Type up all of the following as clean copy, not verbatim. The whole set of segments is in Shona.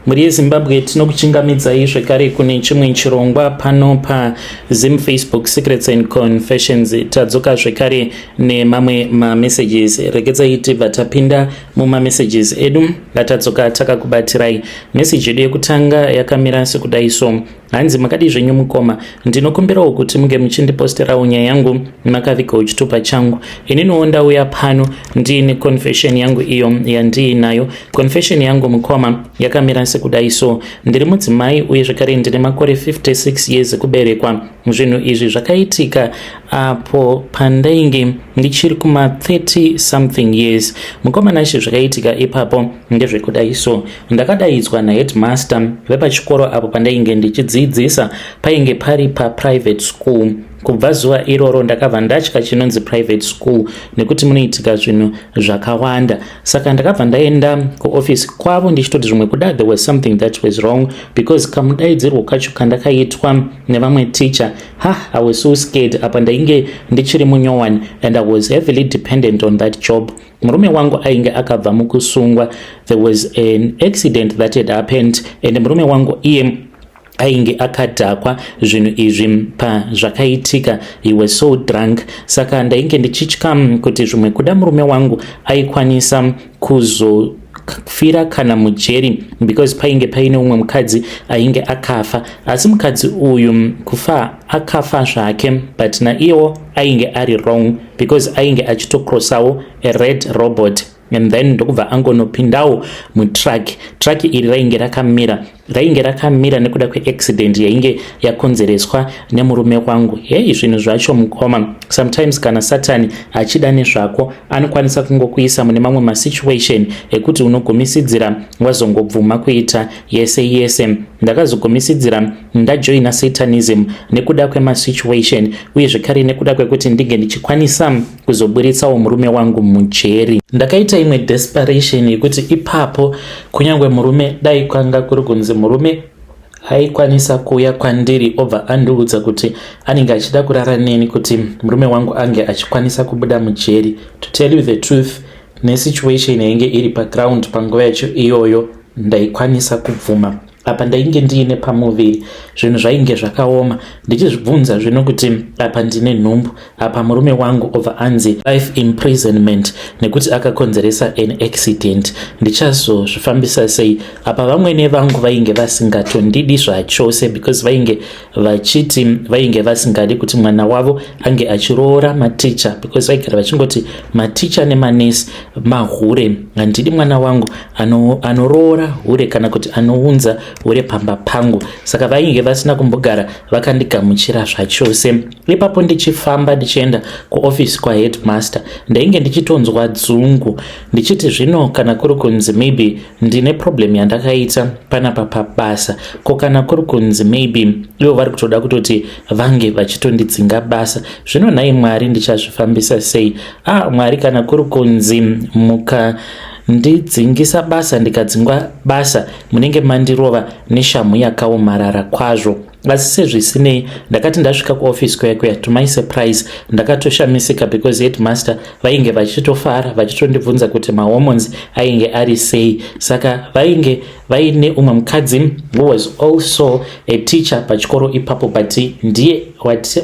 Mhuri yeZimbabwe, tinokuchingamidzai zvekare kune chimwe chirongwa pano paZim Facebook Secrets and Confessions. Tadzoka zvekare nemamwe mamessages. Regedzai tibva tapinda mumamessages edu atadzoka takakubatirai. Message yedu yekutanga yakamira sekudai so. Hanzi, "Makadii zvenyu mukoma? Ndinokumbirawo kuti munge muchindiposterawo nyaya yangu makavigawo chitupa changu. Ininiwo ndauya pano ndiine confession yangu iyo yandiinayo. Confession yangu, mukoma, yakamira sekudai so. Ndiri mudzimai uye zvekare ndine makore 56 years ekuberekwa. Zvinhu izvi zvakaitika apo pandainge ndichiri kuma 30 something years. Mukoma Nashe, zvakaitika ipapo ndezvekudai so. Ndakadaidzwa naheadmaster vepachikoro apo pandainge ndichidzidzisa. Painge pari paprivate school. Kubva zuva iroro ndakabva ndatya chinonzi private school nekuti munoitika zvinhu zvakawanda. Saka ndakabva ndaenda kuofisi kwavo ndichitoti zvimwe kuda there was something that was wrong, because kamudaidzirwo kacho kandakaitwa nevamwe teacher, ha, I was so scared. Apa ndainge ndichiri munyowani and I was heavily dependent on that job. Murume wangu ainge akabva mukusungwa. There was an accident that had happened and murume wangu iye ainge akadhakwa. Zvinhu izvi pazvakaitika, he was so drunk. Saka ndainge ndichitya kuti zvimwe kuda murume wangu aikwanisa kuzofira kana mujeri, because painge paine umwe mukadzi ainge akafa. Asi mukadzi uyu kufa akafa zvake, but naiyewo ainge ari wrong because ainge achitocrossawo a red robot and then ndokubva angonopindawo mutruck. Truck iri rainge rakamira, rainge rakamira nekuda kweaccident yainge yakonzereswa nemurume wangu. Hei, zvinhu zvacho, mukoma, sometimes kana Satani achida nezvako anokwanisa kungokuisa mune mamwe masituation ekuti unogumisidzira wazongobvuma kuita yese yese. Ndakazogumisidzira ndajoina Satanism nekuda kwemasituation uye zvekare nekuda kwekuti ndinge ndichikwanisa kuzoburitsawo murume wangu mujeri. Ndakaita imwe desperation yekuti ipapo kunyange murume, dai kwanga kuri kunzi murume aikwanisa kuuya kwandiri obva andiudza kuti anenge achida kurara neni kuti murume wangu ange achikwanisa kubuda mujeri, to tell you the truth, nesituation yainge iri paground panguva yacho iyoyo, ndaikwanisa kubvuma. Apa ndainge ndiine pamuviri, zvinhu zvainge zvakaoma. Ndichizvibvunza zvino kuti apa ndine nhumbu, apa murume wangu obva anzi life imprisonment nekuti akakonzeresa an accident, ndichazozvifambisa sei? Apa vamwene vangu vainge vasingatondidi zvachose because vainge vachiti vainge vasingadi kuti mwana wavo ange achiroora maticha, because vaigara vachingoti maticha nemanesi mahure. Handidi mwana wangu anoroora hure kana kuti anounza hure pamba pangu. Saka vainge vasina kumbogara vakandigamuchira zvachose. Ipapo ndichifamba ndichienda kuofisi kwaheadmaster, ndainge ndichitonzwa dzungu, ndichiti zvino kana kuri kunzi maybe ndine problem yandakaita panapa pabasa, ko kana kuri kunzi maybe ivo vari kutoda kutoti vange vachitondidzinga basa zvino, nhai Mwari, ndichazvifambisa sei? Ah, Mwari, kana kuri kunzi mukandidzingisa basa, ndikadzingwa basa, munenge mandirova neshamhu yakaomarara kwazvo." Asi sezvisinei, ndakati ndasvika kuofisi kuya kuya, to my surprise ndakatoshamisika because headmaster vainge vachitofara, vachitondibvunza kuti mahormones ainge ari sei. Saka vainge vaine umwe mukadzi who was also a teacher pachikoro ipapo, but ndiye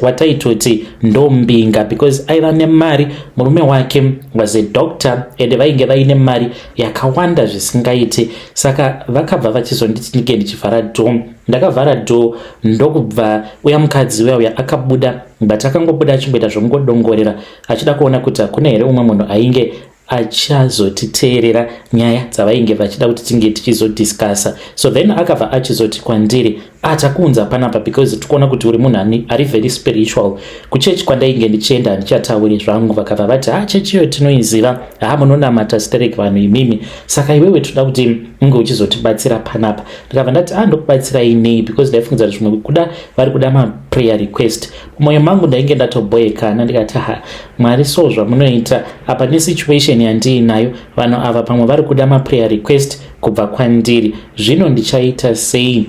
wataitoti ndombinga because aiva nemari. Murume wake was a doctor and vainge vaine mari yakawanda zvisingaiti. Saka vakabva vachizonditi ndinge ndichivhara door. Ndakavhara door, ndokubva uya mukadzi uya uya akabuda, but akangobuda achingoita zvokungodongorera achida kuona kuti hakuna here umwe munhu ainge achazotiteerera nyaya dzavainge vachida kuti tinge tichizodiscussa. So then akabva achizoti kwandiri, "Atakuunza panapa because tikuona kuti uri munhu ari very spiritual." Kuchechi kwandainge ndichienda handichatauri zvangu. Vakabva vati, "Ha, chechi iyo tinoiziva. Ha, munonamata sterek vanhu imimi. Saka iwewe toda kuti unge uchizotibatsira panapa." Ndikabva ndati, "A, ndokubatsirai nei?" Because ndaifungidza kuti zvimwe kuda vari kuda maprayer request. Mumwoyo mangu ndainge ndatoboekana. Ndikati, "Ha, Mwari, so zvamunoita apa nesituation yandiinayo, vanhu ava pamwe vari kuda maprayer request kubva kwandiri. Zvino ndichaita sei?"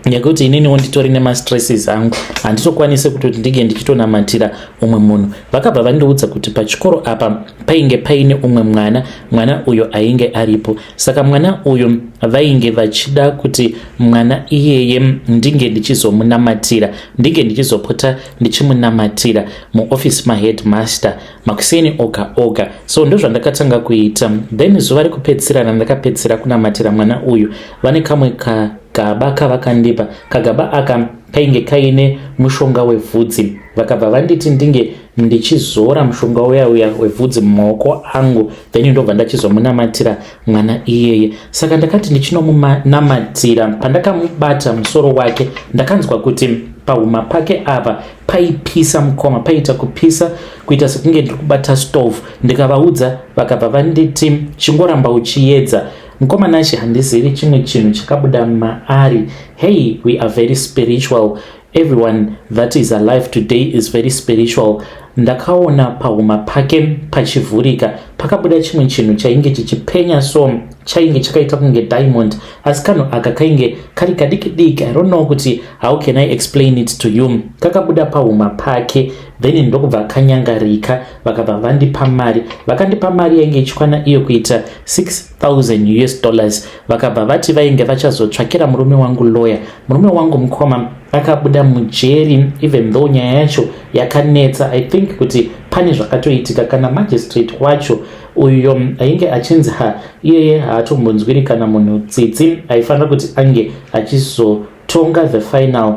Nekuti ininiwo nditori nemastresses angu, handitokwanisi kutoti ndinge ndichitonamatira umwe munhu. Vakabva vandiudza kuti pachikoro apa painge paine umwe mwana, mwana uyo ainge aripo. Saka mwana uyu vainge vachida kuti mwana iyeye ndinge ndichizomunamatira, ndinge ndichizopota ndichimunamatira muofisi maheadmaster makuseni oga oga. So ndozvandakatanga kuita. Then zuva rekupedzisira randakapedzisira kunamatira mwana uyu, vane kamwe kagaba kavakandipa. Kagaba aka kainge kaine mushonga wevhudzi. Vakabva vanditi ndinge ndichizora mushonga uya uya wevhudzi mumaoko angu, then ndobva ndachizomunamatira mwana iyeye. Saka ndakati ndichinomunamatira, pandakamubata musoro wake, ndakanzwa kuti pahuma pake apa paipisa, mukoma, paita kupisa kuita sekunge ndiri kubata stove. Ndikavaudza, vakabva vanditi, "Chingoramba uchiedza." Mukoma Nashe, handizivi chimwe chinhu chakabuda maari. Hey, we are very spiritual. Everyone that is alive today is very spiritual. Ndakaona pahuma pake pachivhurika, pakabuda chimwe chinhu chainge chichipenya. So chainge chakaita kunge diamond, asi kanhu aka kainge kari kadiki diki. I don't know kuti how can I explain it to you. Kakabuda pahuma pake, then ndokubva kanyangarika. Vakabva vandipa mari. Vakandipa mari yainge ichikwana iyo kuita 6000 US dollars. Vakabva vati vainge vachazotsvakira murume wangu lawyer. Murume wangu, mukoma, akabuda mujeri, even though nyaya yacho yakanetsa. I think kuti pane zvakatoitika. Kana magistrate wacho uyo ainge achinzi ha, iyeye haatombonzwiri kana munhu tsitsi, aifanira kuti ange achizotonga the final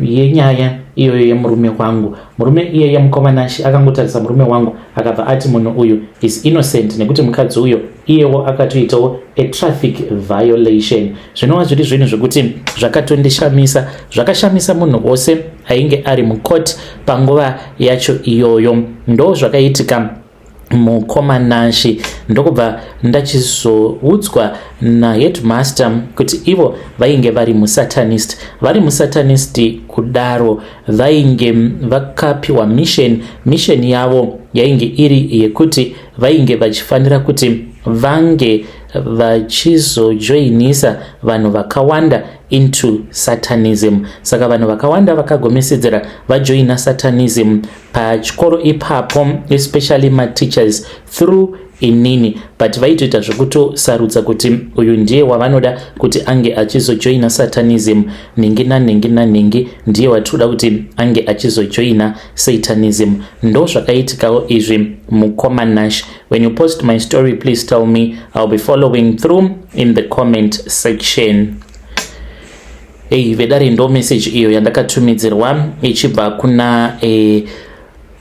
yenyaya iyoyo yemurume wangu, murume iyeye, mukoma Nashe, akangotarisa murume wangu, akabva ati munhu uyu is innocent, nekuti mukadzi uyo iyewo akatoitawo a traffic violation. Zvinova zviri zvinhu zvekuti zvakatondishamisa, zvakashamisa munhu wose ainge ari mucourt panguva yacho iyoyo. Ndo zvakaitika, mukoma Nashe. Ndokubva ndachizoudzwa naheadmaster kuti ivo vainge vari musatanist. Vari musatanist kudaro, vainge vakapiwa mission. Mission yavo yainge iri yekuti vainge vachifanira kuti vange vachizojoinisa vanhu vakawanda into satanism. Saka vanhu vakawanda vakagomesedzera vajoina satanism pachikoro ipapo, especially mateachers through inini. But vaitoita zvekutosarudza kuti uyu ndiye wavanoda kuti ange achizojoina satanism, nhingi nanhingi nanhingi ndiye watinoda kuti ange achizojoina satanism. Ndo zvakaitikawo izvi, mukoma Nash. When you post my story, please tell me. I'll be following through in the comment section. Ei vedare, ndo message iyo yandakatumidzirwa ichibva kuna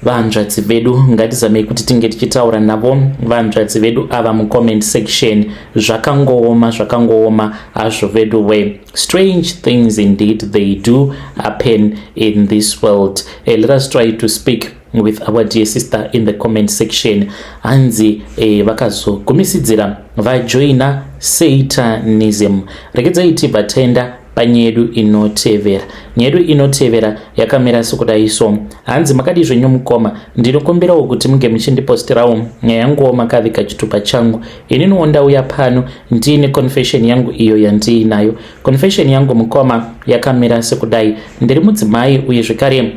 vanzvadzi vedu. Ngatizamei kuti tinge tichitaura navo vanzvadzi vedu ava mucomment section. Zvakangooma, zvakangooma hazvo vedu we. Strange things indeed, they do happen in this world. Let us try to speak with our dear sister in the comment section. Hanzi vakazogumisidzira vajoina satanism. Regedzai tibva taenda panyaya yedu inotevera. Nyaya yedu inotevera yakamira sekudai. So hanzi, "Makadi zvenyu mukoma? Ndinokumbirawo kuti munge muchindipostirawo nyaya yanguwo makaviga chitupa changu. Ininiwo ndauya pano ndiine confession yangu iyo yandiinayo. Confession yangu, mukoma, yakamira sekudai. Ndiri mudzimai uye zvekare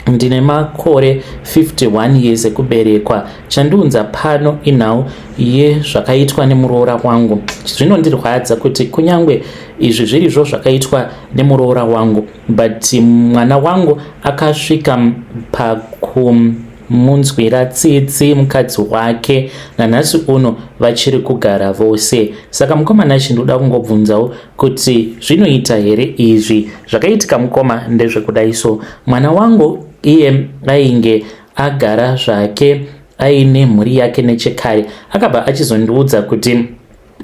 ndine makore 51 years ekuberekwa. Chandiunza pano inhau yezvakaitwa nemuroora wangu. Zvinondirwadza kuti kunyange izvi zvirizvo zvakaitwa nemuroora wangu, but mwana wangu akasvika pakumunzwira tsitsi mukadzi wake. Nanhasi uno vachiri kugara vose. Saka mukoma Nashe, ndoda kungobvunzawo kuti zvinoita here izvi? Zvakaitika, mukoma, ndezvekudai. So mwana wangu iye ainge agara zvake aine mhuri yake nechekare. Akabva achizondiudza kuti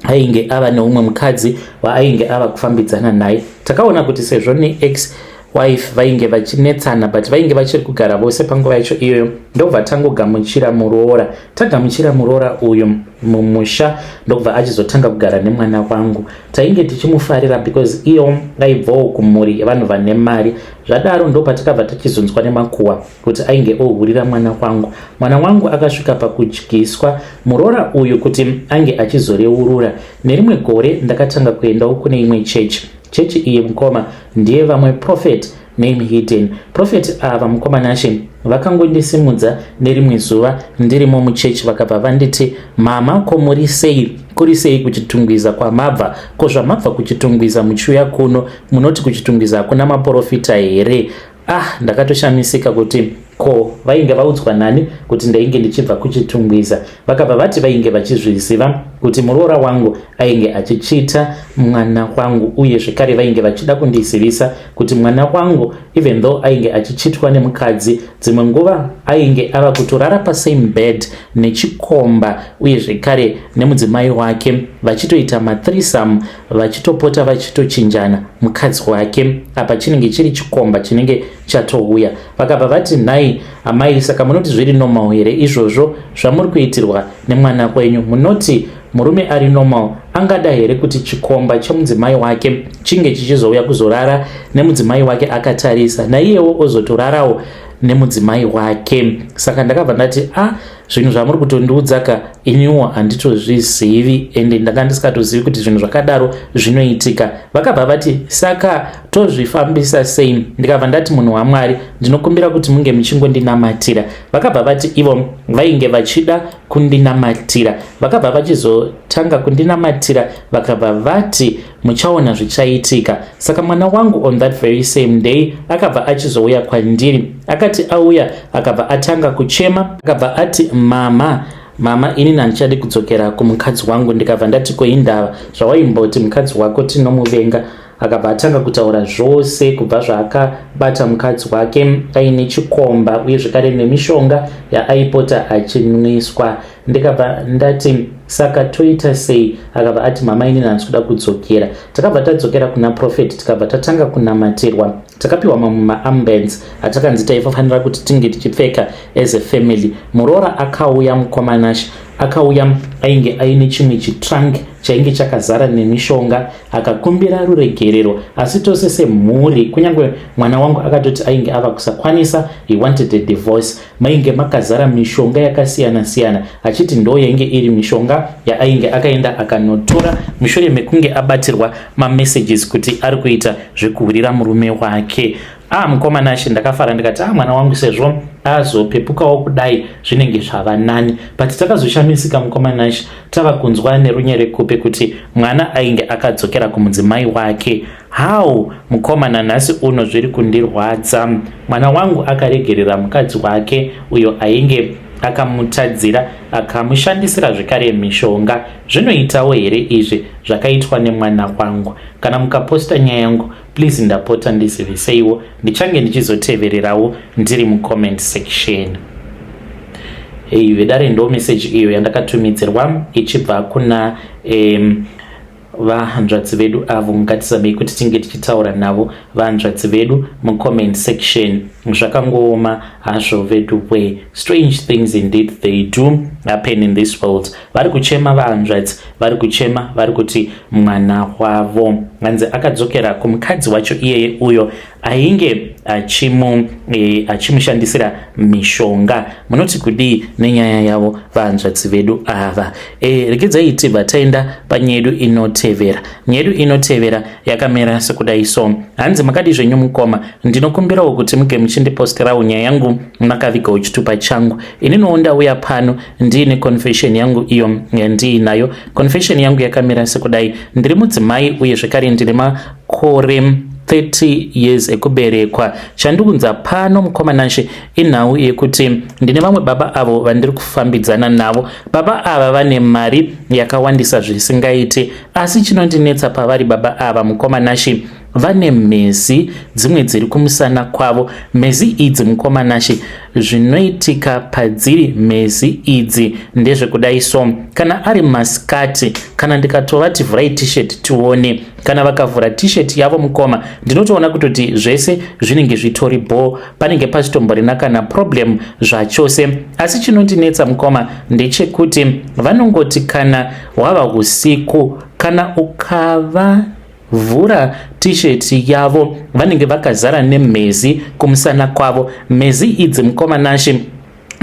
ainge ava neumwe mukadzi waainge ava kufambidzana naye. Takaona kuti sezvo neex wife vainge vachinetsana, but vainge vachiri kugara vose panguva yacho iyoyo, ndobva tangogamuchira muroora. Tagamuchira muroora uyu mumusha, ndobva achizotanga kugara nemwana wangu. Tainge tichimufarira because iyo aibvawo kumhuri yevanhu vane mari. Zvadaro, ndopatakabva tichizonzwa nemakuhwa kuti ainge ohurira mwana wangu. Mwana wangu akasvika pakudyiswa muroora uyu kuti ange achizoreurura. Nerimwe gore ndakatanga kuendawo kune imwe chechi. Chechi iyi mukoma ndiye vamwe prophet name hidden. Prophet ava mukoma Nashe vakangondisimudza nerimwe zuva ndirimo muchechi vakabva vanditi, "Mama, ko muri sei? Kuri sei kuChitungwiza kwamabva? Ko zvamabva kuChitungwiza muchiuya kuno, munoti kuChitungwiza hakuna maprofita here?" Ah, ndakatoshamisika kuti ko vainge vaudzwa nani kuti ndainge ndichibva kuChitungwiza. Vakabva vati vainge vachizviziva kuti muroora wangu ainge achichita mwana wangu, uye zvekare vainge vachida kundizivisa kuti mwana wangu, even though ainge achichitwa nemukadzi, dzimwe nguva ainge ava kutorara pasame bed nechikomba uye zvekare nemudzimai wake, vachitoita mathreesome, vachitopota vachitochinjana mukadzi wake. Apa chinenge chiri chikomba chinenge chatouya. Vakabva vati, "Nhai amai, saka munoti zviri normal here izvozvo zvamuri kuitirwa nemwana wenyu? Munoti murume ari normal angada here kuti chikomba chemudzimai wake chinge chichizouya kuzorara nemudzimai wake akatarisa, naiyewo ozotorarawo nemudzimai wake?" Saka ndakabva ndati, "A ah, zvinhu zvamuri kutondiudza ka, iniwo handitozvizivi, ende ndanga ndisikatozivi kuti zvinhu zvakadaro zvinoitika." Vakabva vati, "Saka tozvifambisa sei?" Ndikabva ndati, "Munhu waMwari, ndinokumbira kuti munge muchingondinamatira." Vakabva vati ivo vainge vachida kundinamatira. Vakabva vachizotanga kundinamatira, vakabva vati, "Muchaona zvichaitika." Saka mwana wangu on that very same day akabva achizouya kwandiri. Akati auya, akabva atanga kuchema, akabva ati, "Mama, mama, inini handichadi kudzokera kumukadzi wangu." Ndikabva ndati, "Koindava zvawaimboti mukadzi wako tinomuvenga?" Akabva atanga kutaura zvose kubva zvaakabata mukadzi wake aine chikomba uye zvekare nemishonga yaaipota achinwiswa. Ndikabva ndati, "Saka toita sei?" Akabva ati, "Mama, inini handisi kuda kudzokera." Takabva tadzokera kuna prophet, tikabva tatanga kunamatirwa. Takapiwa mamwe maarmbands atakanzi taifanira kuti tinge tichipfeka as a family. Muroora akauya, mukoma Nashe, akauya ainge aine chimwe chitrunk chainge chakazara nemishonga. Akakumbira ruregerero, asi tose semhuri, kunyange mwana wangu akatoti ainge ava kusakwanisa, he wanted a divorce. Mainge makazara mishonga yakasiyana-siyana, achiti ndo yainge iri mishonga yaainge akaenda akanotora mushure mekunge abatirwa mamessages kuti ari kuita zvekuhurira murume wake. Ah, mukoma Nashe, ndakafara, ndikati, "Ah, mwana wangu sezvo azopepukawo kudai, zvinenge zvava nani." But takazoshamisika, mukoma Nashe, tava kunzwa nerunyerekupe kuti mwana ainge akadzokera kumudzimai wake. How, mukoma? Nanhasi uno zviri kundirwadza. Mwana wangu akaregerera mukadzi wake uyo ainge akamutadzira, akamushandisira zvekare mishonga. Zvinoitawo here izvi zvakaitwa nemwana wangu? Kana mukaposta nyaya yangu, please, ndapota ndiziviseiwo. Ndichange ndichizotevererawo ndiri mucomment section. Ei vedare, ndo meseji iyo yandakatumidzirwa ichibva kuna vahanzvadzi vedu avo. Ngatizamei kuti tinge tichitaura navo vahanzvadzi vedu mucomment section. Zvakangooma hazvo vedu we. Strange things indeed, they do happen in this world. Vari kuchema vahanzvadzi, vari kuchema, vari kuti mwana wavo hanzi akadzokera kumukadzi wacho iyeye uyo ainge achimushandisira mishonga. Munoti kudii nenyaya yavo vahanzvadzi vedu ava? Regedzai tibva taenda panyaya yedu inotevera. Nyaya yedu inotevera yakamira sekudai so. Hanzi, "Makadi zvenyu mukoma? Ndinokumbirawo kuti muge muchindiposterawo nyaya yangu makavigawo chitupa changu. Ininiwo ndauya pano ndiine confession yangu iyo yandiinayo. Confession yangu yakamira sekudai. Ndiri mudzimai uye zvekare ndine makore 30 years ekuberekwa. Chandiunza pano, mukoma Nashe, inhau yekuti ndine vamwe baba avo vandiri kufambidzana navo. Baba ava vane mari yakawandisa zvisingaiti, asi chinondinetsa pavari baba ava, mukoma Nashe, vane mhezi dzimwe dziri kumusana kwavo. Mhezi idzi, mukoma Nashe, zvinoitika padziri mhezi idzi ndezvekudai so: kana ari masikati, kana ndikatovati, 'Vhurai T-shirt tione,' kana vakavhura T-shirt yavo, mukoma, ndinotoona kutoti zvese zvinenge zvitori bho, panenge pasitomborina kana problem zvachose. Asi chinondinetsa, mukoma, ndechekuti vanongoti kana hwava usiku, kana ukava vhura T-shirt yavo, vanenge vakazara nemhezi kumusana kwavo. Mhezi idzi, mukoma Nashe,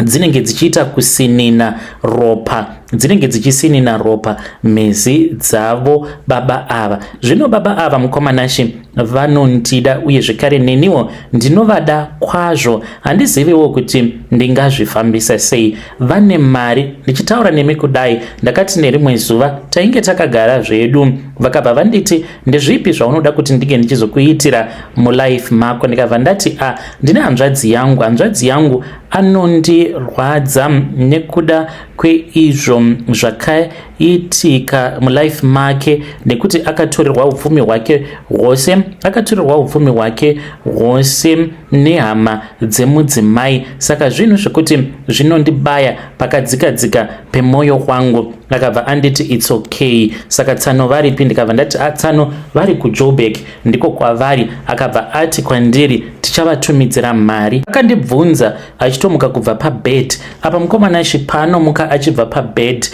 dzinenge dzichiita kusinina ropa. Dzinenge dzichisinina ropa mhezi dzavo baba ava. Zvino baba ava, mukoma Nashe, vanondida uye zvekare neniwo ndinovada kwazvo. Handiziviwo kuti ndingazvifambisa sei. Vane mari. Ndichitaura nemi kudai, ndakati nerimwe zuva tainge takagara zvedu, vakabva vanditi, "Ndezvipi zvaunoda kuti ndinge ndichizokuitira mulife mako?" Ndikabva ndati, "A, ndine hanzvadzi yangu. Hanzvadzi yangu anondirwadza nekuda kweizvo zvakaitika mulife make, nekuti akatorerwa upfumi hwake hwose, akatorerwa upfumi hwake hwose nehama dzemudzimai. Saka zvinhu zvekuti zvinondibaya pakadzikadzika pemwoyo wangu." Akabva anditi, "It's okay. Saka tsano varipi?" Ndikabva ndati, "Atsano vari kuJoburg, ndiko kwavari." Akabva ati kwandiri, "Tichavatumidzira mari." Akandibvunza achitomuka kubva pabed apa. Mukoma Nashe, paanomuka achibva pabed,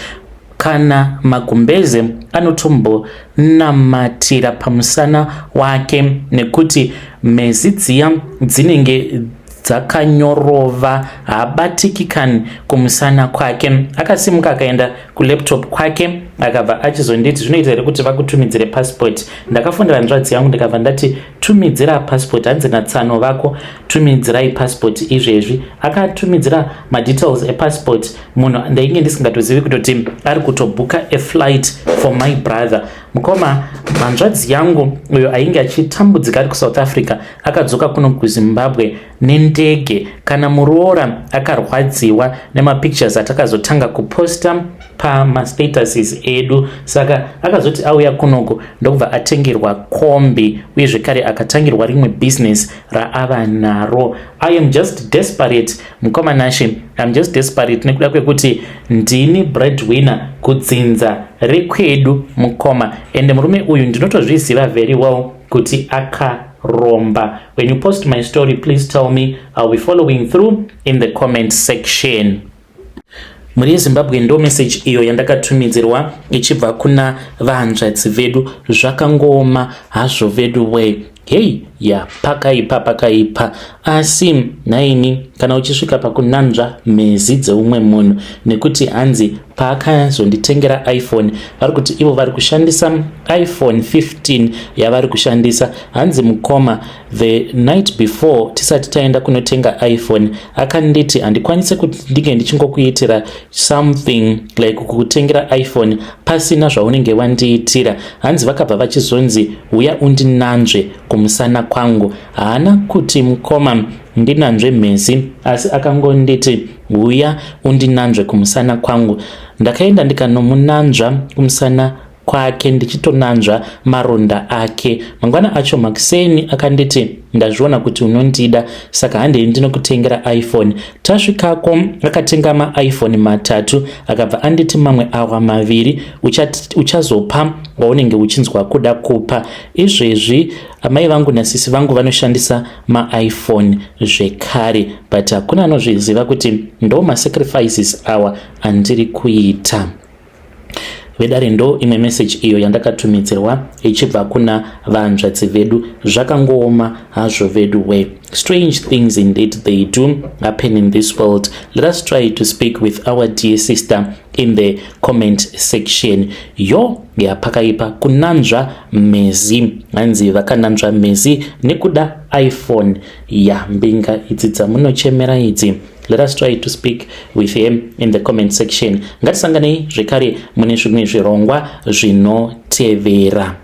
kana magumbeze anotombonamatira pamusana wake, nekuti mhezi dziya dzinenge dzakanyorova, haabatiki kani kumusana kwake. Akasimuka akaenda kulaptop kwake, akabva achizonditi, "Zvinoita here kuti vakutumidzire passport?" Ndakafundira hanzvadzi yangu, ndikabva ndati, "Tumidzira passport. Hanzi natsano vako tumidzirai passport izvezvi." Akatumidzira madetails epassport. Munhu ndainge ndisingatozivi kutoti ari kutobhuka a flight for my brother. Mukoma, hanzvadzi yangu uyo ainge achitambudzika ari kuSouth Africa akadzoka kuno kuZimbabwe nendege. Kana muroora akarwadziwa nemapictures atakazotanga kuposta pamastatuses edu. Saka akazoti auya kunoko, ndokubva atengerwa kombi, uye zvekare akatangirwa rimwe business raava naro. I am just desperate, mukoma Nashe. I'm just desperate nekuda kwekuti ndini breadwinner kudzinza rekwedu, mukoma, ende murume uyu ndinotozviziva very well kuti akaromba. When you post my story, please tell me. I'll be following through in the comment section. Mhuri yeZimbabwe, ndo message iyo yandakatumidzirwa ichibva kuna vahanzvadzi vedu. Zvakangooma hazvo vedu wei. Hei ya, pakaipa, pakaipa. Asi nhaimi, kana uchisvika pakunanzva mhezi dzeumwe munhu nekuti hanzi paakazonditengera iPhone, vari kuti ivo vari kushandisa iPhone 15 yavari kushandisa. Hanzi, "Mukoma, the night before tisati taenda kunotenga iPhone, akanditi, 'Handikwanisi kuti ndinge ndichingokuitira something like kukutengera iPhone pasina zvaunenge wandiitira.'" Hanzi vakabva vachizonzi, "Uya undinanzve kumusana kwangu." Haana kuti, "Mukoma, ndinanzve mhezi," asi akangonditi, "Uya undinanzve kumusana kwangu." Ndakaenda ndikanomunanzva kumusana kwake, ndichitonanzva maronda ake. Mangwana acho makuseni akanditi, "Ndazviona kuti unondida, saka handei ndinokutengera iPhone." Tasvikako akatenga maiPhone 3, akabva anditi, "Mamwe awa 2 uchazopa waunenge uchinzwa kuda kupa." Izvezvi amai vangu nasisi vangu vanoshandisa maiPhone zvekare, but hakuna anozviziva kuti ndo masacrifices awa andiri kuita. Vedare, ndo imwe meseji iyo yandakatumidzirwa ichibva kuna vanzvadzi vedu. Zvakangooma hazvo vedu we. Strange things indeed, they do happen in this world. Let us try to speak with our dear sister in the comment section. Yo yapakaipa, kunanzva mhezi. Hanzi vakananzva mhezi nekuda iPhone. Ya, mbinga idzi dzamunochemera idzi. Let us try to speak with him in the comment section. Ngatisanganei zvekare mune zvimwe zvirongwa zvinotevera.